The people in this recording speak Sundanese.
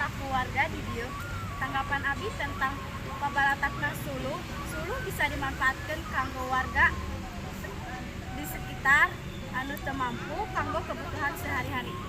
Selaku warga di dieu, tanggapan abi tentang pabalatakna suluh, suluh bisa dimanfaatkan kanggo warga di sekitar anu teu mampu kanggo kebutuhan sehari-hari.